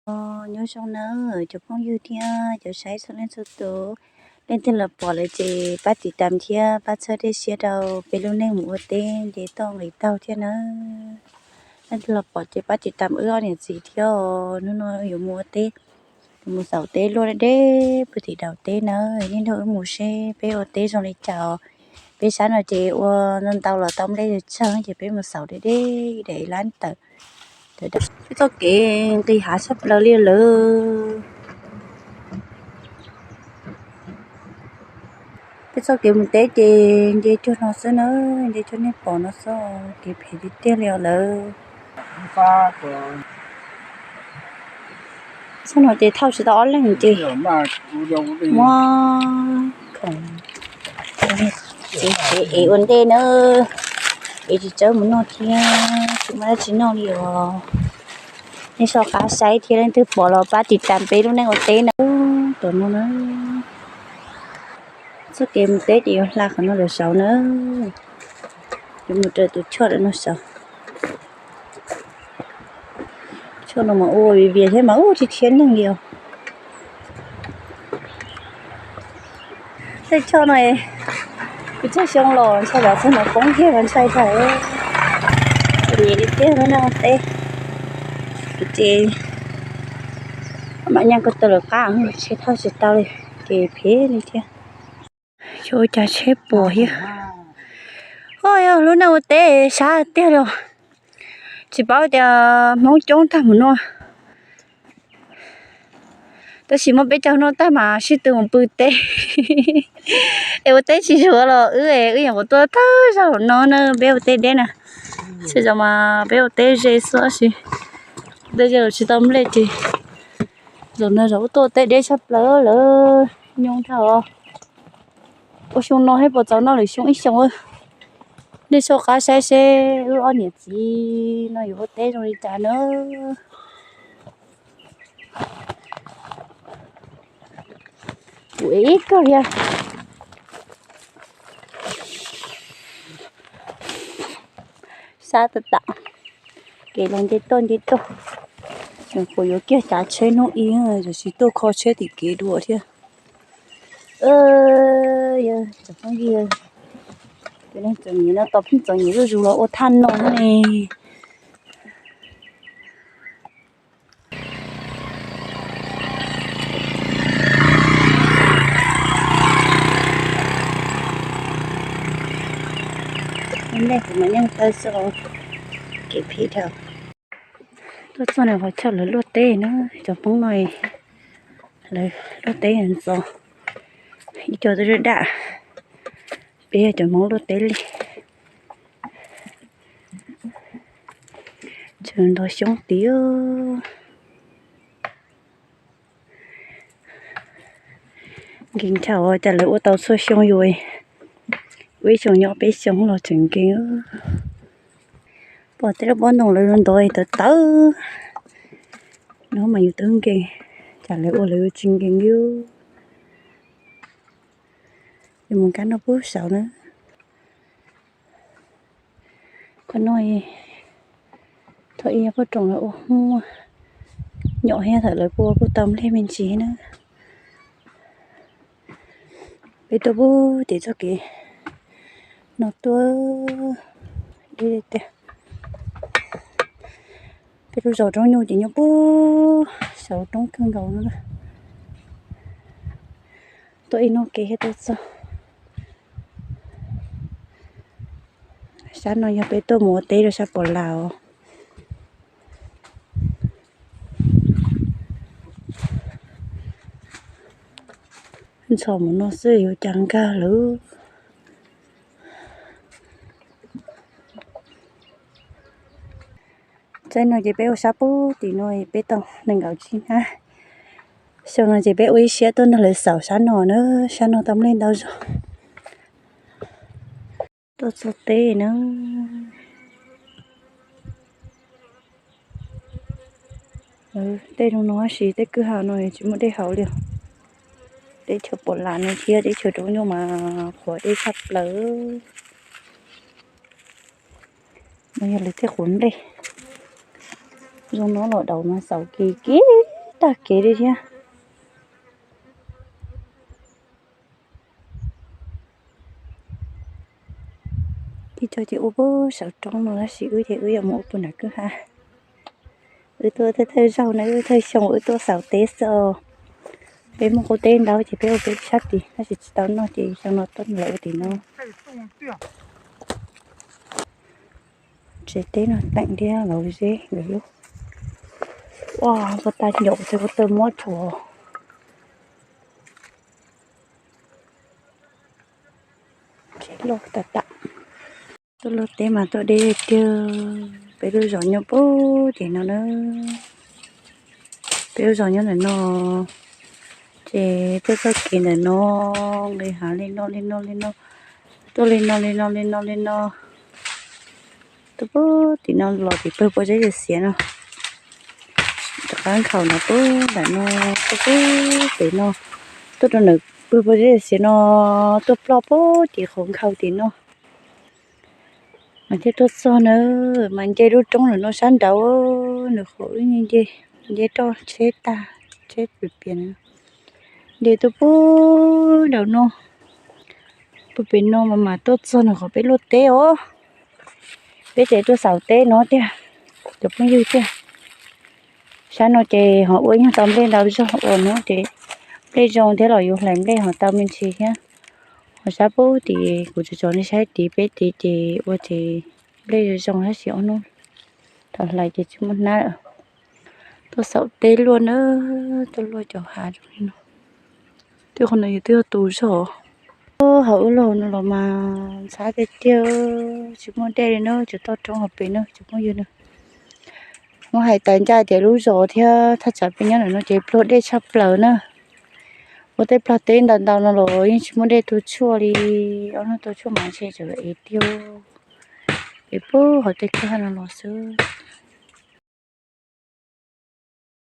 Nyob zoo nawb cov phooj ywg thiab cov saib txhua leej txhua tus, leej twg los pom lawm ces pab tiv tam thiab pab txhawb dej siab rau peb lub neej mus ua teb nce toj nqis taug thiab nawb. Leej twg los pom ces pab tiv tam wb ob niam txiv thiab os. Hnub no yuav mus ua teb, yuav mus xauv teb luaj deb deb puag tim daus teb nawb. Yeej nrog wb mus seb peb ua teb zoo li cas os. Peb sab no ces ua ntau ntau los tau nplej tsawg ces peb mus xauv deb deb daim lab tawm. Peb txoj kev nqis hav tshaj plaws li lawm. Peb txoj kev mus teb ces nce cuag no xwb na, nce cuag nej pom no xwb, kev phem tiag tiag li os lawm. Txoj no ces thauj tsis tau ob leeg ces muab khoom txiav txiav ev ua ntej na, ev tsis tsawg mus noj thiab tsis muaj dab tsi noj li os. Nej soj qab saib thiab leej twg pom los pab tiv tam peb lub neej ua teb na. Tom no na, txoj kev mus teb ces yuav hla qhov no lawm saud na, yuav mus raws tus choj lawm no saud. Choj no mas ua vias vias thiab mas ua tsis khiav neeg li os. Tej choj no kuv txog xyoo los ntshai los txog no poob kiag los ntshai dhau. Kuv nyiam li tiag lub neej ua teb, kuv ces mam nyaj ko taw lawm qab tsheb thauj tsis tau li, ces phem li thiab. Xyov ua cas tsheb puas thiab. Oj, yog lub neej ua teb sab tiag li os. Tsis paub tias Hmoob coob tag mus no, tab sis muaj peb caug no tag mas sib tw mus pw teb. Es ua teb tsis zuav los wb, wb yeej yuav tuaj tag zaum no na peb ua teb deb na. Txhua zaus mas peb ua teb ze xwb tab sis ua teb ze los tsis tau nplej ces zaum no zaum tuaj ua teb deb tshaj plaws lawm, nyoo dhau. Ua xyoo no thiab puas txaus noj lwm xyoo ib xyoos. Nej soj qab saib seb wb ob niam txiv no yuav ua teb zoo li cas na. Kuv ev ib kawg thiab. Sab tas tas, kev los nce toj nce toj, tseem puas yuav kiag cav tsheb hnub ib, tam sim tuaj kho tsheb tim kev dua thiab. Yog tsoom phooj ywg, tus neeg txom nyem no tos pheej txom nyem zuj zus los ua thaj no ne. Nej kuv mam nyeej taw xwb os, kev phem dhau. Tuaj txog no qhov chaw lawv luaj teb na, cov Hmoob no lawv luaj teb ntxov, ib co twb daj daj, peb yog cov Hmoob luaj teb li. Tseem ntov xyoob tid. Nkees nkaus cas lawv ua tau txhua xyoo yus, ua ib xyoos nyob peb xyoo los tseem nkees. Pom tej lub pob ntoo lawv ntov tawv tawv no mas yus twb nkees, cas lawv ua lawv tsis nkees li. Yus mus kab noj pub saud na. Qhov no thaum ub yog poj room lawv ua hmuaj nyom thiab thaum lawv kuj ua kuj tau nplej me ntsis na. Peb tuaj pub tim txoj kev no tuaj deb tiag. Peb lub zos Roob Nyuj ces nyob pub saum roob kawg nkaus no. Tuaj ib hnub kev thiaj tuaj txog. Sab no yog peb tuaj mus ua teb rau sab Pos Las os. Ntxhov mus no xwb yuav cas nkag lawm. Txij no ces peb ua sab pub tim no peb tau nees nkaum tsib hnab. Xyoo no ces peb ua ib siab tuaj nrog lawv xaus sab no na, sab no tau nplej ntau zog. Tuaj txog teb na. Tej zoo no tab sis tej kwj ha no tsis muaj dej haus li. Teb chaws Pos Las no thiab teb chaws Roob Nyuj mas qhuav dej tshaj plaws. No yog lawv tej qhuav nplej. Zoo no los daus mas xaus kis kis. Tag kev li thiab. Ib co ces ua puag saum roob no tab sis wb ces wb yuav mus ua puag nram kwj ha. Wb tuaj thawj thawj zaug na, wb thawj xyoo wb tuaj xaus teb xwb os. Peb muaj qub teb ntau ces peb ua peb sab tid tab sis tsis tau noj ces xyoo no tuaj lawm ua tim no. Tsev teb no teem thiab los zeb nkawd lub. Ua, puag ta ncaum txog puag ta muab rhuav. Tsev loj tas tas. Tuaj luaj teb mas tuaj deb tiag. Peb lub zos nyob puag tim no na. Peb lub zos nyob ntawm no. Ces tuaj txoj kev ntawm no, nqis hav li no li no li no, tuaj li no li no li no li no, tuaj puag tim no los tim pawg pob zeb xiav xiav no. Rov qab nkhaus no puag nram no, tuaj puag pem no, tuaj rau ntawm pawg pob zeb xiav xiav no, tuaj ploj puag tim qhov nkhaus tim no. Mas thiaj tuaj txog na, mas nce lub roob lawm no sab nraud, nws qhov wb nce, nce roj tsheb tag, tsheb piam piam na. Nce tuaj puag nraud no, puag pem no mas mam tuaj txog nws qhov peb luaj teb os. Peb ces tuaj xaus teb no tiag, cov phooj ywg tiag. Sab no ces ho ua ib nyuag tau nplej ntau zog ua no ces nplej zoo thiab los yuav hlais nplej ho tau me ntsis thiab. Ho sab puag tid kuv tsis tso nej saib tid, peb tid ces ua ces nplej zoo tab sis ob hnub thaum hlais ces tsis muaj hnab lawm. Tuaj xaus teb luaj na, tuaj luaj cov hav zoo li no. Twb qhov no yog twb yog tus zog. Hauv wb laug no los mas ntxhab tiag tiag, tsis muaj dej li na, tsis toj roob hauv pes na cov phooj ywg na. Muab hais tas ncaj tias lub zos thiab thaj tsam peb nyob ntawm no ces pluag dej tshaj plaws na. Ua tej plag teb ntau ntau no los yeej tsis muaj dej tu tshuaj li, ob hnub tu tshuaj mas ntshe tseem ev tiag. Es puag hauv tej kwj ha no los xwb.